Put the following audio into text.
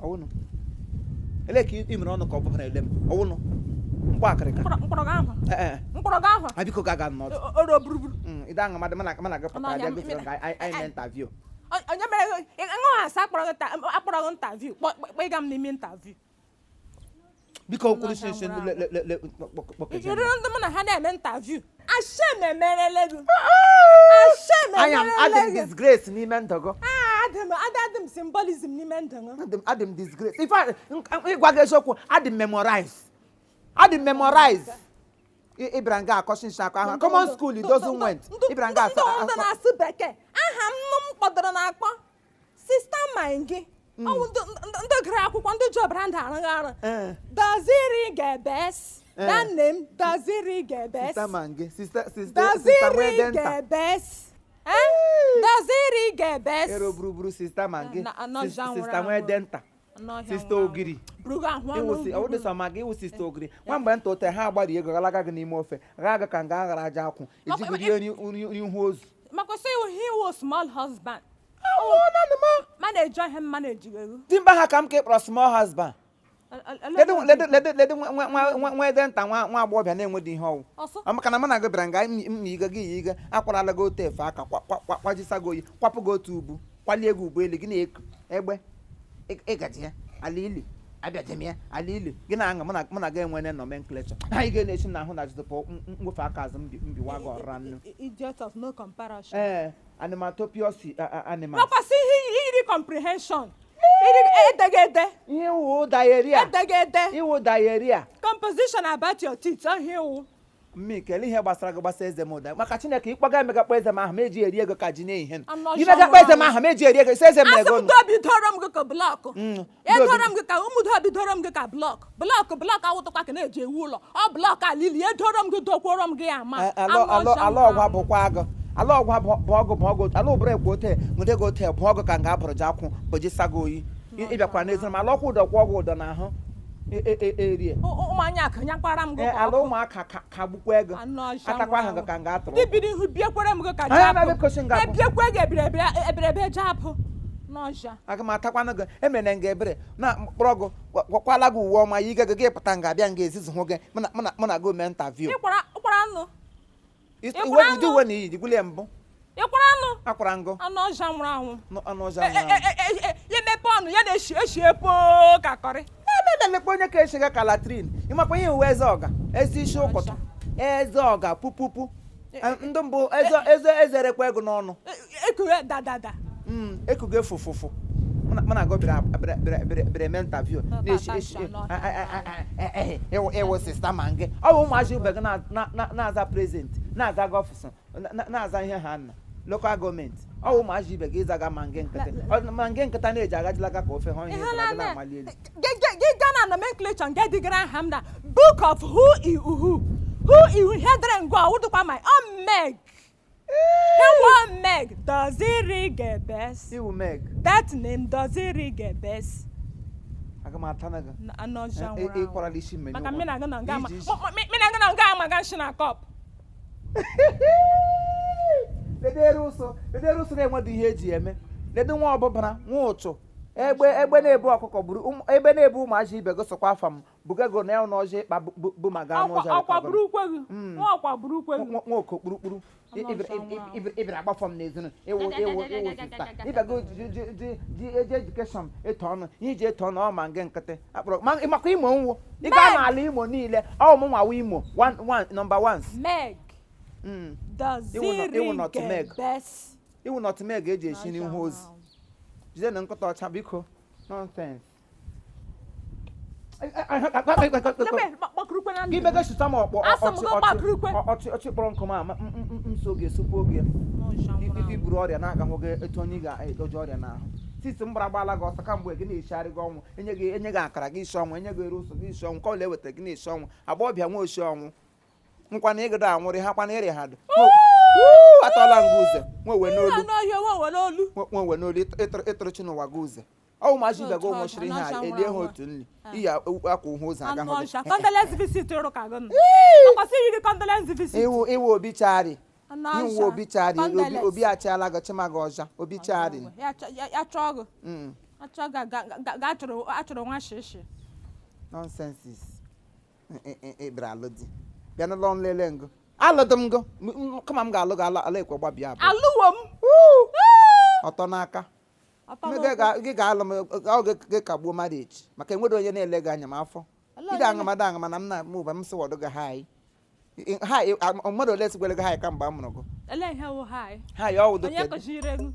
Ọwụnụ ele ka ị mere ọnụ ka ọ bụbara ele m ọwụnụ mkpọ akịrịka. Mkpọrọ gị ahụ. Ee. Mkpọrọ gị ahụ. A biko ga aga n'ọdụ. Oro gburugburu. Ịda aṅụ mmadụ mana gị pụtara bịa gosiri nga anyị mee interview. Onye mere ṅụ asa akpọrọ gị akpọrọ gị interview, kpọga m n'ime interview. Biko kwuru si nsi Ijiri ndị mụ na ha na-eme interview. Ashem emerele gị. Ashem I am emerele adị gị. Disgrace n'ime ndụ gị. Ah, adị m symbolism n'ime ndụ gị. Adị m disgrace. In fact, ịgwa gị eziokwu, adị m memorize, adị m memorize. Ịbịara nga akọsị nshi akọ ahụ common school, it doesn't went. Ịbịara nga Ndị ndị na-asụ Bekee, aha m nụ m kpọdoro na-akpọ Sister Mangi. Ọwụ ndị gụrụ akwụkwọ, ndị ji ọbara ndụ arụghị ọrụ. Does it ring a bell? That name, does it ring a bell? Sister Mangi, sister, sister, Does sister it ring Nwedenta. a bell? Eh? Does it ring a bell? Ero gburugburu, Sister Mangi. Anọ ja nwụrụ Sister anwụ. Nwedenta. Anọ Sister nwụrụ Ogiri. anwụ. Burugo ahụ ọnụ. Ịwụsị ọwụdị sọ ma gị ịwụ Sister Ogiri nwa mgbe nta ote ha agbari ego galaga gị n'ime ofe gha aga ka nga aghara aja akwụ ejigoro ihe n'ihu ozu. Maka sị he was small husband. Manage ihe m manage ego. Dimba ha ka m ka ị kpọrọ small husband. Ledu ledu ledu ledu nwa nwa nwa Nwedenta, nwa nwa agbọghọbịa na-enwedị ihe ọwụ. Ọsọ. Maka na mụ na gị bịara nga m yiga gị yiga akwarala gị otu efe aka kwajisa gị oyi, kwapụ gị otu ubu, kwalie gị ubu elu gị na-eku egbe ịgaji ya ala ili abịajem ya ala ili gị na-aṅụ. Mụ na gị enwene nomenclature anyị ga na-esi na ahụ na jidepụ mwefe aka azụ mbiwa gị ọrịra nnu. Idiot of no comparison. Ee, animatopios animal. Makwasị ihe iri comprehension. Iri edegede. Ihe wụ diarrhea. Edegede. Iwu diarrhea. Composition about your teeth. Ọ ihe iwu. Mmi kelee ihe gbasara gị gbasa eze m ụda maka Chineke ịkpọga emega kpọ eze m ahụ ma eji eri ego ka ji na-ehihe. Anụ ọjọọ. Imega kpọ eze m ahụ ma eji eri ego isi eze m Asị ego m dobi doro m gị ka block. Edoro m gị ka ụmụ dobi doro m gị ka block. Block block awụtụkwa ka na-eji ewu ụlọ. Ọ block alili edoro m gị dokworo m gị ama. Ala Anụ ala ọjọọ ala nwụrụ ọgwa anwụ. Bụkwa agụ ala ọgwa bụ ọgụ bụ ọgụ ala ụbụrụ ekwe ote nwede gị ote bụ ọgụ ka nga abụrụ ji akwụ bụ ji sago oyi. Ịbịakwa n'ezi ma ala ọkwụ ụdọ kwụ ọgwụ ụdọ n'ahụ erie. Ụmụanya akụnyakwara m gị Ee, ka ala ọkụ. Ụmụaka ka gbukwa ego. Anụ ọjọọ Atakwa nwụrụ ahụ anwụ. ka nga atụrụ. Ndị biri ihu biekwere m gị ka Anyị ji anaghị apụ. ekosi nga apụ. Ebiekwe gị ebirebe ebirebe ji apụ n'ọja. Aga m atakwanụ gị emere nga ebere na mkpọrọ gị gwakwala gị uwe ọma yi gị gị pụta nga abịa nga ezizu hụ gị mụ na gị mee interview. Ịkwara ịkwara anụ. Ịkwara Uwe ụdị anụ. uwe na iyi jigwule mbụ. Ịkwara anụ. Akwara ngụ. Anụ ọja nwụrụ anwụ. Anụ ọjọọ E- nwụrụ e- anwụ. e- ya emepe ọnụ ya na-eshi eshi epo ka kọrị. Ebe na-elekwa onye ka eshiga ka latrine ịmakwa ihe uwe eze ọga eze isi ụkọtụ eze ọga pupupu ndị mbụ eze eze ezerekwa ego n'ọnụ. Ekughe dadada. Ekugo efufufu mụ na gị bịara bịara bịara bịara bịara eme interview na-eshi eshi ịwụ Sister Mangi. Ọ bụ ụmụazị ibe gị na-aza president, na-aza governor, na-aza ihe ha nna local government. Ọ bụ ụmụazị ibe gị ịzaga Mangi nkịtị. Mangi nkịta na-eji agajilaga ka ofe ha ihe Ịhụla ịzara gị na na-amali elu. Gị gaa na nomenclature nke dịgara aha m na book of who is who who is who ihe dere ngwa ọwụdụkwa my ọ Meg. He Meg, does it ring a bell? Iwu Meg. That name, does it ring a bell? Aga m ata na gị. Anụ ọjọọ nwụrụ anwụ. Ịkwarala isi mmemme. Maka mmiri agụ na nga ama Iji isi. mmiri agụ na nga ama ga nshi na cup. Ledere ụsụ, ledere ụsụ na-enwedị ihe eji eme. Ledo nwa ọbụbara nwa ụchụ egbe egbe na-ebu ọkụkọ gburu egbe na-ebu ụmụazị ibe gị sokwa afa m bugago na ya n'ọjọ ịkpa bụ ma gaa n'ụzọ. Ọkwa buru ukwe gị nwa ọkwa buru ukwe gị. Nwa oko kpurukpuru. Anụ ọjọọ nwụrụ anwụ. Ịbịara agbafọ m n'ezinụlọ ịwụ ịwụ ịwụ sister ịbịago ji ji ji ji eji education eto ọnụ ihe iji eto ọnụ ọ ma nge nkịtị akpọrọ ma ịmakwa Imo nwụ ị gaa n'ala Imo niile ọ mụ nwawa Imo one one number ones. Meg. Does it Iwu ring nutmeg. a bell? Iwu nutmeg eji esi n'ihu ozi jide na nkịta ọcha biko nonsense. Lekwe, gbakurukwe na Gị ndụ. mega chụta m ọkpọ. Asị m gị gbakurukwe. Ọchị ọchị kpọrọ nkụ m ama nso ga-esokwa oge ya. Iburu ọrịa na-agahụ gị etu onye ị ga-edoji ọrịa n'ahụ sisi m gbara gbaala gị ọsọ kamgbe gị na-eshigharị gị ọnwụ enye gị enye gị akara gị isi ọnwụ enye gị ere ụsọ gị isi ọnwụ ka ọla ewetara gị na-esi ọnwụ agbọghọbịa nwa oshi ọnwụ nkwana ịgịdo anwụrị ha kwana ịrị ha dụ atọla nga uze nwa owe n'olu. Anụ ọhịa nwa owe n'olu. Nwa owe n'olu ịtụrụ chi n'ụwa gị uze ọ ụmụazị ibe gị ụmụchiri ihe a elie ha otu nri iyi akwa uhe ụzọ Anụ agahụ gị. ọhịa condolence visit ịrụ ka gị nọ ọkwasị yiri condolence visit. Iwu iwu obi chari. Anụ Ihe ọzọ, nwa obi chari obi condolence. obi achala gị chima gị ọja obi chari. Ya chọọ gị. Achọ ga achọrọ nwa shishi. Nonsenses. Ị bịara alụ di bịa n'ụlọ nlele ngụ alụdị m gụ kama m ga-alụ gị ala ala ekwe gbabịa abụọ. Alụwo m. Ọtọ n'aka. Ọtọ Gị n'ụkwụ. gị ga-alụ m ọ gị gị kagbuo marriage maka enwere onye na-ele gị anya ma afọ. Olee Ide onye aṅamada aṅama na m na mụ m sị wọdụ gị hai hai mmadụ ole sikwere gị hai kamgbe a mụrụ gị? Ele ihe wụ hai? Hai ọwụdụ Onye kedu? kụziri gị?